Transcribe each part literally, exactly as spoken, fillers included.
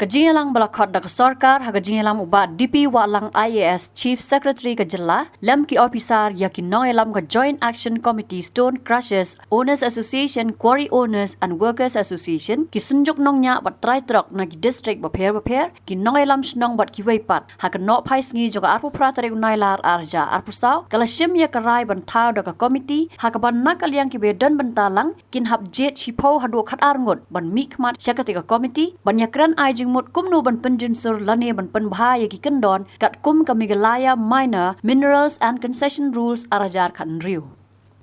Ka jingïalang ba la khot da ka sorkar ha ka jingïalam u Bah D P Wahlang I A S, Chief Secretary ka jylla, lem ki ophisar ïa ki nongïalam ka Joint Action Committee Stone Crushers Owners Association, Quarry Owners and Workers Association, ki synjuk nongñiah bad trai trok na ki district bapher bapher, ki nongïalam shnong bad kiwei pat, ha ka nohphai sngi jong ka arphew phra tarik u Nailar ar hajar arphew saw, ka la shim ïa ka rai ban thaw da ka committee, ha kaba na ka liang kiba ïadon bynta lang, kin hap jied shiphew haduh khatar ngut ban mihkhmat sha katei ka committee ban ïakren ai jingmut kumno ban pynjynsur lane ban pynbha ïa ki kyndon katkum ka Meghalaya Minor Minerals and Concession Rules ar hajar khathynriew.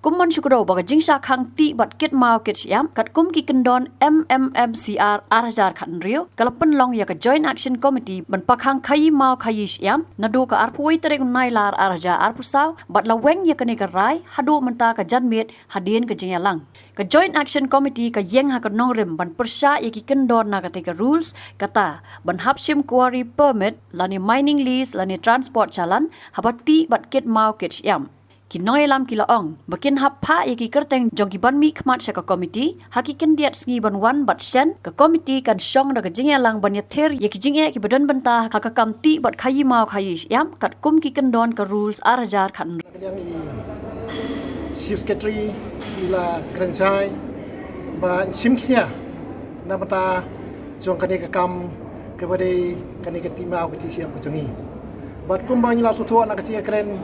Kum ban shu kdew ba ka jingshah khang tih bad kit maw kit shyiap katkum ki kyndon M M M C R ar hajar khathynriew, ka la pynlong ïa ka Joint Action Committee ban pakhang khaïi maw khaïi shyiap naduh ka arphew wei tarik u Nailar ar hajar arphew saw bad la weng ïa kane ka rai haduh mynta ka janmiet hadien ka jingïalang. Ka Joint Action Committee ka ïeng ha ka nongrim ban pyrshah ïa ki kyndon na katei ka rules, kata ban hap shim quarry permit lane mining lease lane transport challan haba tih bad kit maw kit shyiap. Ki nongïalam ki la ong ba kin hap phah ïa ki kyrteng jong ki ban mihkhmat sha ka committee ha ki khyndiat sngi ban wan bad shen ka committee kan shong da ka jingïalang ban ïathir ïa ki jingeh kiba don bynta ha ka kam tih bad khaïi maw khaïi shyiap katkum ki kyndon ka rules ar hajar khathynriew. Ka liang i Chief Secretary i la kren shai ba shim khia na bynta jong kane ka kam kaba dei kane ka tih maw ka tih shyiap ka jong i. Bad kumba ngi la sngewthuh na ka jingïakren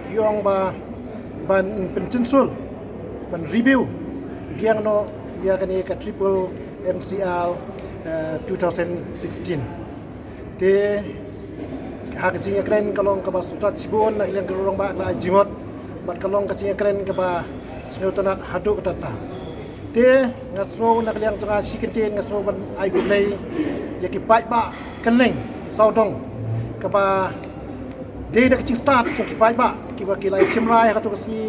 ki ong ba ban pynjynsur, ban review biang noh ïa kane ka triple M C R, eh, two thousand sixteen. Te ha ka jingïakren ka long kaba sngewthuh shibun na ka liang ka rong ba la ai jingmut bad ka long ka jingïakren kaba sngewtynnat haduh katta. Te nga sngew na ka liang jong nga shi kyntien nga sngew ban ai khublei ïa ki paidbah kylleng sawdong kaba dei da ka jingstad jong ki paidbah kiba ki la shim rai ha katei ka sngi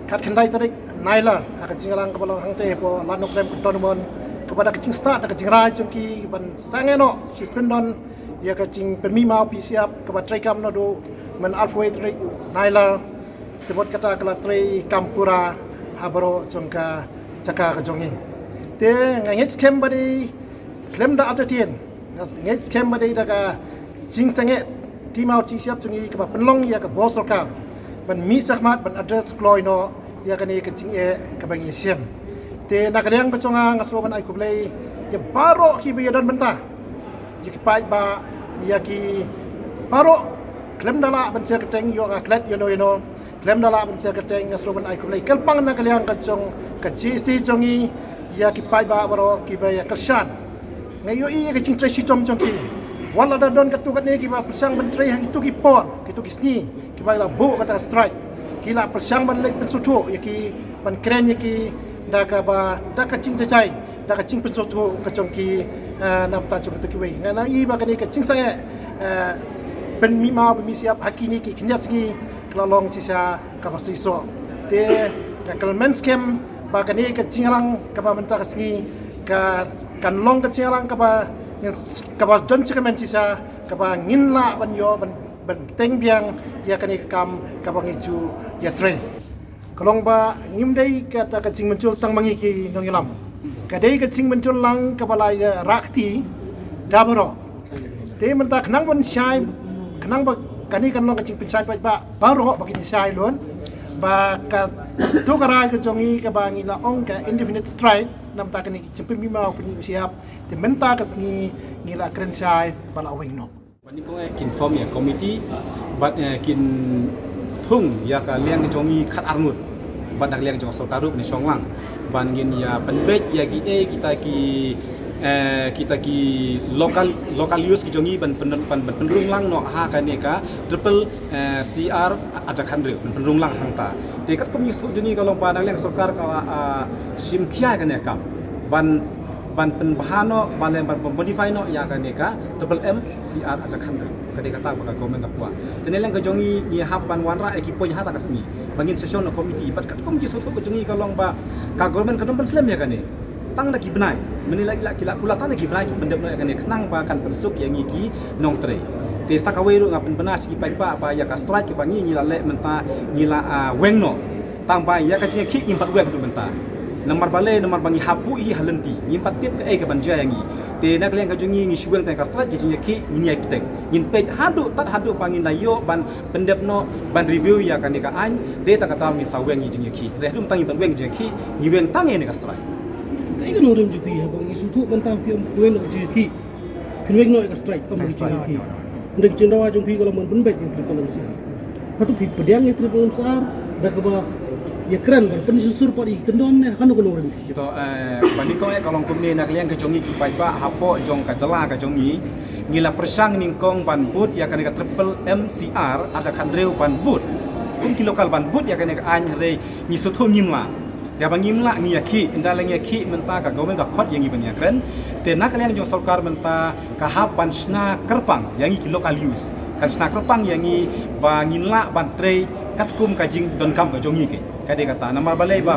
khatkhyndai tarik Nailar ha ka jingïalang kaba long hangtei hapoh Lad Nongkrem Cantonment, kaba da ka jingstad da ka jingrai jong ki ban sangeh noh shi syndon ïa ka jingpynmih maw pynmih shyiap kaba treikam naduh myn arphew wei tarik Nailar. Te bad kata ka la treikam pura ha baroh jong ka jaka ka jong i. Te nga ngeit skhem ba dei khlem da artatien, nga ngeit skhem ba dei da ka jingsangeh tih maw tih shyiap jong i kaba pynlong ïa ka bor sorkar ban mih shakhmat ban address kloi noh ïa kane ka jingeh kaba ngi shim. Te na ka liang ka jong nga nga sngew ban ai khublei ïa baroh kiba ïadon bynta, ïa ki paidbah, ïa ki baroh, khlem da lah ban sher kyrteng ïoh nga klet ïano ïano, khlem da lah ban sher kyrteng nga sngew ban ai khublei kyrpang na ka liang ka jong ka J A C jong i ïa ki paidbah baroh kiba ïa kyrshan. Nga ïohi ïa ka jingtrei shitom jong ki. Wat la da don katto katne kiba pyrshang ban trei ha kito ki por, kito ki sngi kiba la buh kata ka strike, ki la pyrshang ban leit pynsngewthuh ïa ki, ban kren ïa ki da kaba, da ka jingjahjai, da ka jingpynsngewthuh ka jong ki, eh, na bynta jong kito kiwei. Nga ïohi ba kane ka jingsangeh, eh, pynmih maw pynmih shyiap ha kine ki khyndiat sngi ka la long shisha kaba shisha. Te nga kyrmen skhem ba kane ka jingïalang kaba mynta ka sngi ka, kan long ka jingïalang kaba, kaba don jingkyrmen shisha kaba ngin lah ban ïoh ban, ban bteng biang ïa kane ka kam kaba ngi ju ïatrei. Ka long ba ngim dei kata ka jingmynjur tang ma ngi ki nongïalam. Ka dei ka jingmynjur lang kaba la ïa rah kti da baroh. Te mynta khnang ban shai, khnang ba kane kan long ka jingpynshai paidbah baroh ba kin shai lon ba kato ka rai ka jong ngi kaba ngi la ong ka indefinite strike na bynta kane ka jingpynmih maw pynmih shyiap. Te mynta ka sngi ngi la kren shai ba la weng noh. Ban ïa kong, eh, kin form ïa committee bad, eh, kin thung ïa ka liang jong ngi khatar ngut bad na ka liang jong sorkar ruh ne shong lang ban ngin ïa pynbeit ïa ki, eh, kita ki, eh, kita ki local, local use ki jong ngi ban pyn, ban, ban pynrung lang noh ha kane ka triple, eh, C R ar hajar khathynriew ban pynrung lang hangta. Te katkum ngi sngewthuh jong ngi ka long ba na ka liang sorkar ka, ah, shim khia kane ka kam ban, ban pynbha noh, ban, ban, ban modify noh ïa kane ka triple M C R ar hajar khathynriew. Ka dei kata ba ka government ka kwah. Te na liang ka jong ngi ngi hap ban wanrah ïa ki point ha kata ka sngi ba ngin session na committee. Bad katkum ki sngewthuh ka jong ngi ka long ba ka government ka dang pynslem ïa kane tang da ki bnai. Mynne la, la ki la kular tang da ki bnai ki pyndep noh ïa kane khnang ba kan pynsuk ïa ngi ki nongtrei. Te sa kawei ruh nga pynbna sha ki paidbah ba ïa ka strike ba ngi ngi la leh mynta ngi la, ah, weng noh. Tang ba ïa ka jingkhih ngim pat weng haduh mynta. Namar balei, namar ba ngi hap buh hi ha lynti, ngim pat tip kaei kaban jia ïa ngi. Te na ka liang ka jong ngi, ngi shu weng tang ka strike, ka jingïakhih ngin ïai pyntek. Ngin peit haduh, tad haduh ba ngin da ïoh ban pyndep noh, ban review ïa kane ka aiñ, dei tang kata ngin sa weng ïa jingïakhih. Hynrei haduh mynta ngim pat weng jingïakhih, ngi weng tang ïa kane ka strike. Kaei ka nongrim jong phi haba ngi sngewthuh mynta phi ong weng noh jingïakhih? Phin weng noh ïa ka strike, kam ka strike. Hynrei ka jingdawa jong phi ka long ban pynbeit ïa triple M C R. Hato phi pdiang ïa triple M C R da kaba ïakren ban pynsynsur pat ïa ki kyndon ne ha kano kano ruh? To, eh, ba nyngkong eh ka long kumne, na ka liang ka jong ngi ki paidbah hapoh jong ka jylla ka jong ngi, ngi la pyrshang nyngkong ban bud ïa kane ka triple M C R, ar hajar khathynriew ban bud. Kum ki local ban bud ïa kane ka aiñ, hynrei ngi sngewthuh ngim lah. Ïa ba ngim lah ngi ïakhih, ynda la ngi ïakhih mynta ka government ka khot ïa ngi ban ïakren. Te na ka liang jong sorkar mynta ka hap ban shna kyrpang ïa ngi ki local youth. Kan shna kyrpang ïa ngi ba ngin lah ban trei katkum ka jingdonkam ka jong ngi. Ka dei kata, namar balei ba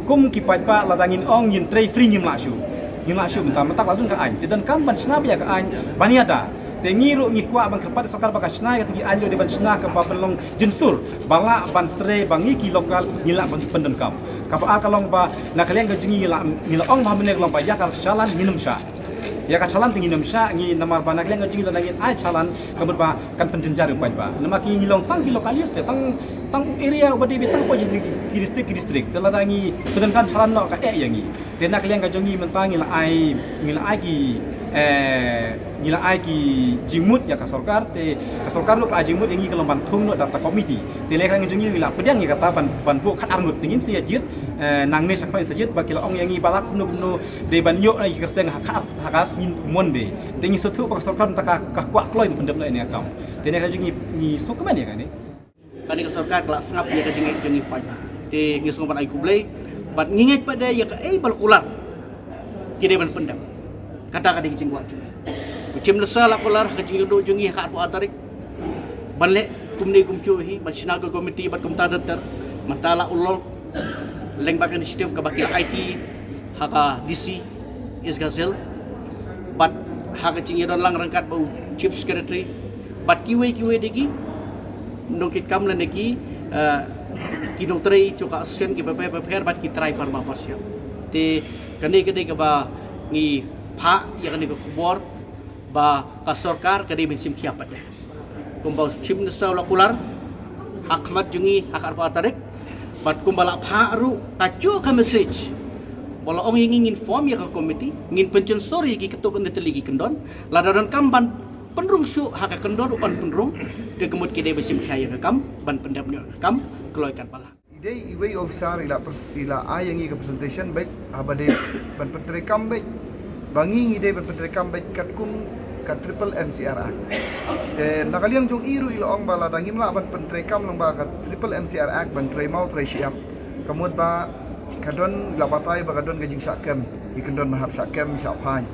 kum ki paidbah lada ngin ong ngin trei free ngim lah shuh. Ngim lah shuh mynta, mynta ka la don ka aiñ. Te donkam ban shna beit ïa ka aiñ ban ïada. Te ngi ruh ngi kwah ban kyrpad sorkar ba ka shna ïa kata ki aiñ ruh dei ban shna kaba pynlong jynsur ba lah ban trei ba ngi ki local ngi lah ban pyndonkam. Kaba ar ka long ba na ka liang ka jong ngi la, ngi la ong ba mynne ka long ba ïa ka challan ngin ym shah. Ïa ka challan te ngin ym shah ngi, namar ba na ka liang ka jong ngi lada ngin ai challan ka mut ba kan pynjynjar ïa u paidbah. Namar ki ngi long tang ki local youth te tang, tang area uba dei beit tang hapoh ki district, ki district. Te lada ngi pyndonkam challan noh ka eh ïa ngi. Te na ka liang ka jong ngi mynta ngi la ai, ngi la ai ki, eh, ngi la ai ki jingmut ïa ka sorkar, te ka sorkar ruh ka la ai jingmut ïa ngi ka long ban thung noh da ka committee. Te na ka liang ka jong ngi ngi la pdiang ïa kata ban, ban buh khatar ngut, te ngin sa ïa jied, eh, nangne shakhmat sa jied ba ki la ong ïa ngi ba la kumno kumno dei ban ïoh na ki kyrteng ha ka, ha ka sngi Monday. Te ngi sngewthuh ba ka sorkar mynta ka, ka kwah kloi ban pyndep noh ïa kane ka kam. Te na ka liang ka jong ngi ngi sngewkmen ïa kane. Kane ka sorkar ka la sngap ïa ka jingngeit jong ngi paidbah. Te ngi sngewbha ban ai khublei. Bad ngi ngeit pat de ïa kaei ba la kular ki dei ban pyndep. Kata ka dei ka jingkwah jong ngi. U Chief Minister la kular ha ka jingïathuh jong ngi ha ka arphew ar tarik ban leh kumne kumjuh hi, ban shna ka komiti bad kumta ter ter. Mynta la u Lord Lyngba ka initiative kaba ki la aiti ha ka D C East Khasi Hills, bad ha ka jingïadon lang ryngkat bad u Chief Secretary bad kiwei kiwei de ki nongkitkam lane ki, eh, ki nongtrei jong ka association kiba pher pher bad ki trai parma parsiap. Te kane ka dei kaba ngi phah ïa kane ka khubor ba ka sorkar ka dei ban shim khia pat de. Kumba u Chief Minister u la kular ha khmat jong ngi ha ka arphew ar tarik, bad kumba la phah ruh kajuh ka message ba la ong ïa ngi ngin form ïa ka komiti, ngin pynjynjar ïa ki katto katne tylli ki kyndon. Lada donkam ban pynrung shuh ha ka kyndon ruh yn pynrung. Te ka mut ki dei ban shim khia ïa ka kam ban pyndep noh ïa ka kam kloi katba lah. I dei iwei i officer i la pres-, i la ai ïa ngi ka presentation beit, haba dei ban pyntreikam beit ba ngi ngi dei ban pyntreikam beit katkum ka Triple M C R Act. Te na ka liang jong i ruh i la ong ba lada ngim lah ban pyntreikam lyngba ka Triple M C R Act ban trei maw trei shyiap, ka mut ba ka don, i la batai ba ka don ka jingshah kem, ki kyndon ban hap shah kem shah phaiñ.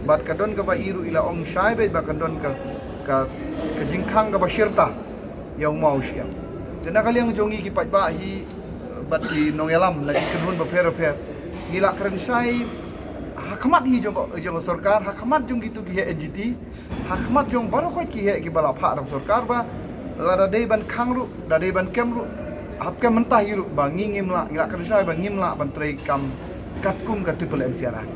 Bad ka don kaba i ruh i la ong shai beit ba ka don ka, ka, ka jingkhang kaba shirta ïa u maw u shyiap. Te na ka liang jong ngi ki paidbah hi bad ki nongïalam na ki kynhun bapher bapher, ngi la kren shai ha khmat hi jong, jong sorkar, ha khmat jong kito ki heh N G T, ha khmat jong baroh kawei ki heh kiba la phah da sorkar ba lada dei ban khang ruh, da dei ban kem ruh, hap kem mynta hi ruh ba ngi ngim lah, ngi la kren shai ba ngim lah ban treikam katkum ka Triple M C R Act.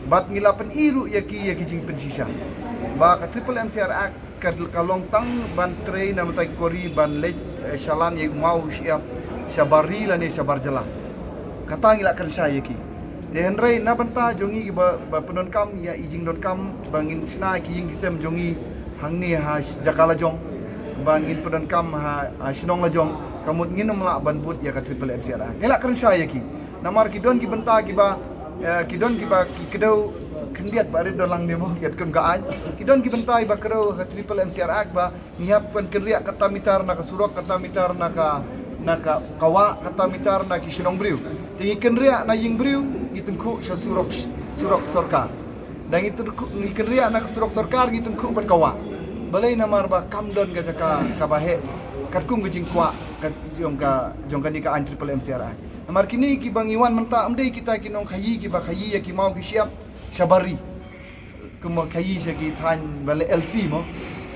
Bad ngi la pyni ruh ïa ki, ïa ki jingpynshisha ba ka Triple M C R Act ka, ka long tang ban trei na bynta ki kori ban leit, eh, shalan ïa u maw u shyiap shabar ri lane shabar jylla. Kata ngi la kren shai ïa ki. Te hynrei na bynta jong ngi kiba, ba pyndonkam ïa i jingdonkam ba ngin shna ki ïing ki sem jong ngi hangne ha sh-, jaka la jong, ba ngin pyndonkam ha, ha shnong la jong, ka mut ngin ym lah ban bud ïa ka Triple M C R Act. Ngi la kren shai ïa ki. Namar ki don ki bynta kiba, eh, ki don kiba ki kdew khyndiat ba rit don lang ne mo, kiat kum ka aiñ. Ki don ki bynta kiba kdew ha Triple M C R Act ba ngi hap ban kynriah kata mitar na ka surok, kata mitar na ka, na ka, ka wah, kata mitar na ki shnong briew. Te ngi kynriah na ïing briew, ngi tyngkhuh sha surok, surok sorkar. Da ngi tyngkhuh, ngi kynriah na ka surok sorkar, ngi tyngkhuh bad ka wah. Balei? Namar ba kam don ka jaka kaba heh katkum ka jingkwah ka jong ka, jong kane ka aiñ Triple M C R Act. Namar kine kiba ngi wan mynta ym dei kita ki nongkhaïi kiba khaïi ïa ki maw ki shyiap shabar ri. Kumba khaïi sha ki thaiñ ba leh L C mo,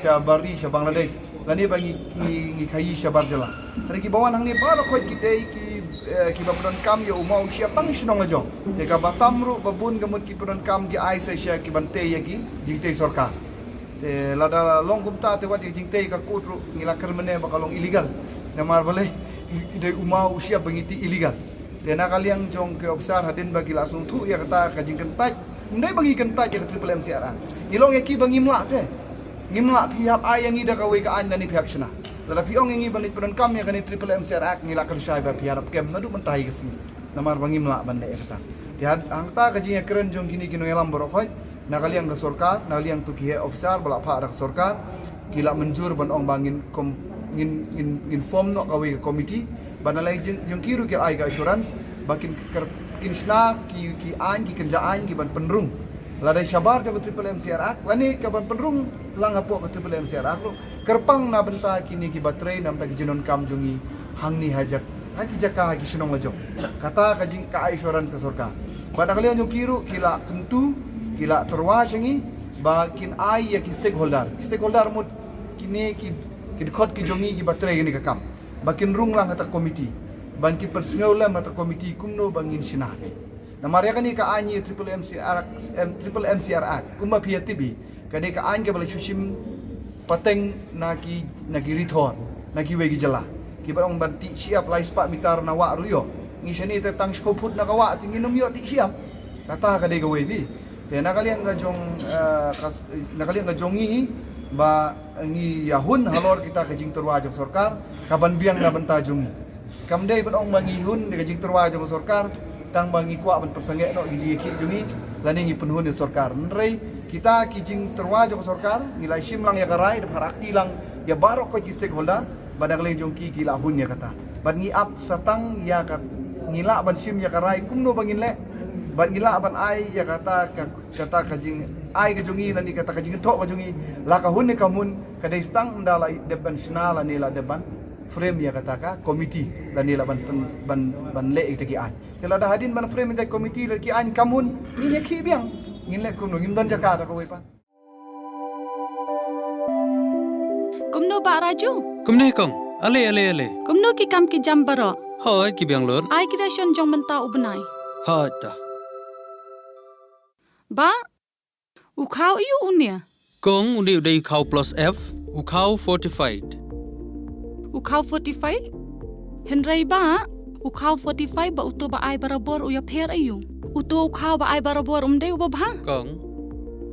shabar ri sha Bangladesh. Lane ba ngi, ngi, ngi khaii shabar jylla. Hynrei kiba wan hangne baroh khoit ki dei ki, eh, kiba pyndonkam ïa u maw u shyiap tang shnong la jong. Te kaba tam ruh ba bun ka mut ki pyndonkam ki ai sa sha ki ban tei ïa ki jingtei sorkar. Te lada long kumta te wat ïa jingtei ka kut ruh ngi la kyrmen ba ka long illegal. Namar balei? Dei u maw u shyiap ba ngi tei illegal. Te na ka liang jong ki ophisar hadien ba ki la sngewthuh ïa kata ka jingkyntait. Ym dei ba ngi kyntait ïa ka Triple M C R Act. Ngi long ïa ki ba ngim lah te. Ngim lah phi hap ai ïa ngi da kawei ka aiñ lane phi hap shna. Lada phi ong ïa ngi ban leit pyndonkam ïa kane Triple M C R Act ngi la kyrshan ba phi hap kem naduh mynta hi ka sngi. Namar ba ngim lah ban leh ïa kata. Te hangta ka jingïakren jong kine ki nongïalam baroh khoit. Na ka liang ka sorkar, na ka liang to ki heh ophisar ba la phah da ka sorkar. Ki la mynjur ban ong ba ngin kom-, ngin, ngin, ngin form noh kawei ka komiti. Ba na lei jong, jong ki ruh ki ai ka assurance ba kin ker-, kin shna ki, ki aiñ, ki kynja aiñ ki ban pynrung. Lada shabar jong ka Triple M C R Act lane ka ban pynrung lang hapoh ka Triple M C R Act ruh. Kyrpang na bynta kine kiba trei, na bynta ki jingdonkam jong ngi hangne ha jak-, ha ki jaka, ha ki shnong la jong. Kata ka jing ka ai assurance ka sorkar. Bad na ka liang jong ki ruh ki la kyntu, ki la tyrwa sha ngi ba kin ai ïa ki stakeholder. Ki stakeholder mut kine ki, ki dkhot ki jong ngi kiba trei kane ka kam. Ba kin rung lang ha kata ka komiti. Ban kin pynsngew lem ha kata ka komiti kumno ba ngin shna hi. Namar ïa kane ka aiñ ïa Triple M C R, M, Triple M C R Act. Kumba phi ïa tip hi. Ka dei ka aiñ kaba la shu shim pateng na ki, na ki rithor, na kiwei ki jylla. Kiba ong ban tih shyiap lai spah mitar na wah ruh ïoh. Ngi shane te tang shiphew phut na ka wah te ngin ym ïoh tih shyiap. Kata ka dei kawei phi. Te na ka liang ka jong, eh, ka s-, na ka liang ka jong ngi hi ba ngi ïa hun halor kita ka jingtyrwa jong sorkar, ka ban biang na bynta jong ngi. Kam dei ban ong ba ngi hun ïa ka jingtyrwa jong sorkar, tang ba ngi kwah ban pyrsangeh noh ki jingïakhih jong ngi, lane ngi pynhun ïa sorkar. Hynrei kita ki jingtyrwa jong sorkar, ngi la shim lang ïa ka rai, da pharati lang ïa baroh khoit ki stakeholder, bad na ka liang jong ki ki la hun ïa kata. Bad ngi ap sa tang ïa ka, ngi lah ban shim ïa ka rai kumno ba ngin leh, bad ngi lah ban ai ïa kata ka, kata ka jingai ka jong ngi, lane kata ka jingthoh ka jong ngi, la ka hun ne kam hun, ka dei sa tang ynda la dep ban shna lane la dep ban frame ïa kata ka komiti lane la ban pyn-, ban, ban leh ïa kita ki aiñ. Te lada hadien ban frame ïa kita ki komiti la ki aiñ kam hun, ngin ïakhih biang. Ngin leh kumno, ngim don jaka da kawei pat. Kumno Bah Raju? Kumne kong. Ale, ale, ale. Kumno ki kam ki jam baroh? Hooid, ki biang lut. Ai ki ration jong mynta u bnai. Hooid ta. Bah, u khaw aiu une? Kong, une u dei u khaw plus F, u khaw fortified. U khaw fortified? Hynrei Bah, u khaw fortified bad uto ba ai barabor u ïapher aiu? Uto u khaw ba ai barabor um dei uba bha? Kong,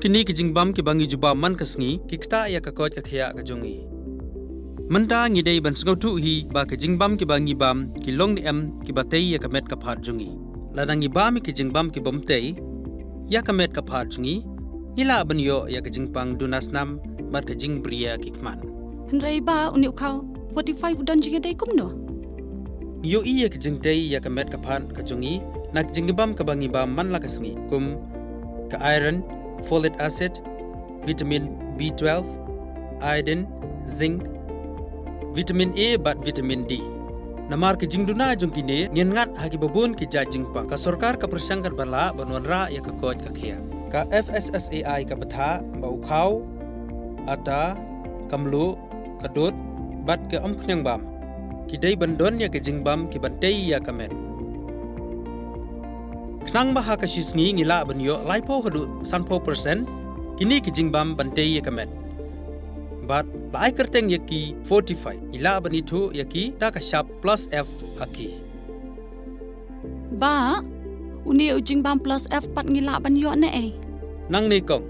kine ki jingbam kiba ngi jubab man ka sngi ki ktah ïa ka koit ka khiah ka jong ngi. Mynta ngi dei ban sngewthuh hi ba ki jingbam kiba ngi bam ki long ne em kiba tei ïa ka met ka phad jong ngi. Lada ngi bam ïa ki jingbam ki bym tei ïa ka met ka phad jong ngi, ngi lah ban ïoh ïa ka jingpang duna snam bad ka jingbriew ki khmat. Hynrei Bah, une u khaw fortified u don jingïadei kumno? Ngi ïohi ïa ka jingtei ïa ka met ka phad ka jong ngi na ka jingbam kaba ngi bam man la ka sngi, kum ka iron, folic acid, vitamin B twelve, iodine, zinc, vitamin A bad vitamin D. Namar ki jingduna jong kine ngin ngat ha kiba bun ki jait jingpang. Ka sorkar ka pyrshang katba lah ban wanrah ïa ka koit ka khiah. Ka F S S A I ka bthah ba u khaw, ata, ka mluh, ka dud bad ka umphniang bam ki dei ban don ïa ki jingbam ki ban tei ïa ka met. Khnang ba ha ka shi sngi ngi lah ban ïoh laiphew haduh sanphew percent kine ki jingbam ban tei ïa ka met. Bad la ai kyrteng ïa ki fortified, ngi lah ban ithuh ïa ki da ka shap plus F ha ki. Bah, une u jingbam plus F pat ngi lah ban ïoh ne ei? Nangne kong,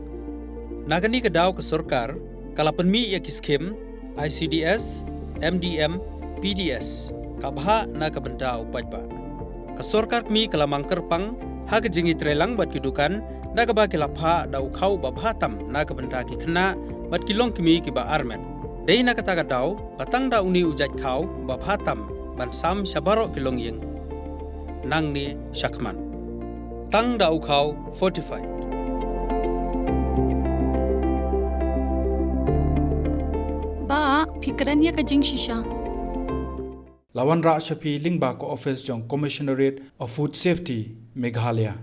na kane ka daw ka sorkar ka la pynmih ïa ki skim I C D S, M D M, P D S, ka bhah na ka bynta u paidbah. Ka sorkar kmie ka la mang kyrpang ha ka jingïatreilang bad ki dukan da kaba ki la phah da u khaw ba bha tam na ka bynta ki khynnah bad ki longkmie kiba armet. Dei na kata ka daw ba tang da une u jait khaw uba bha tam ban sam sha baroh ki longïing nangne shakhmat. Tang da u khaw fortified. Bah, phi kren ïa ka jingshisha. La wanrah sha phi lyngba ka office jong Commissionerate of Food Safety, Meghalaya.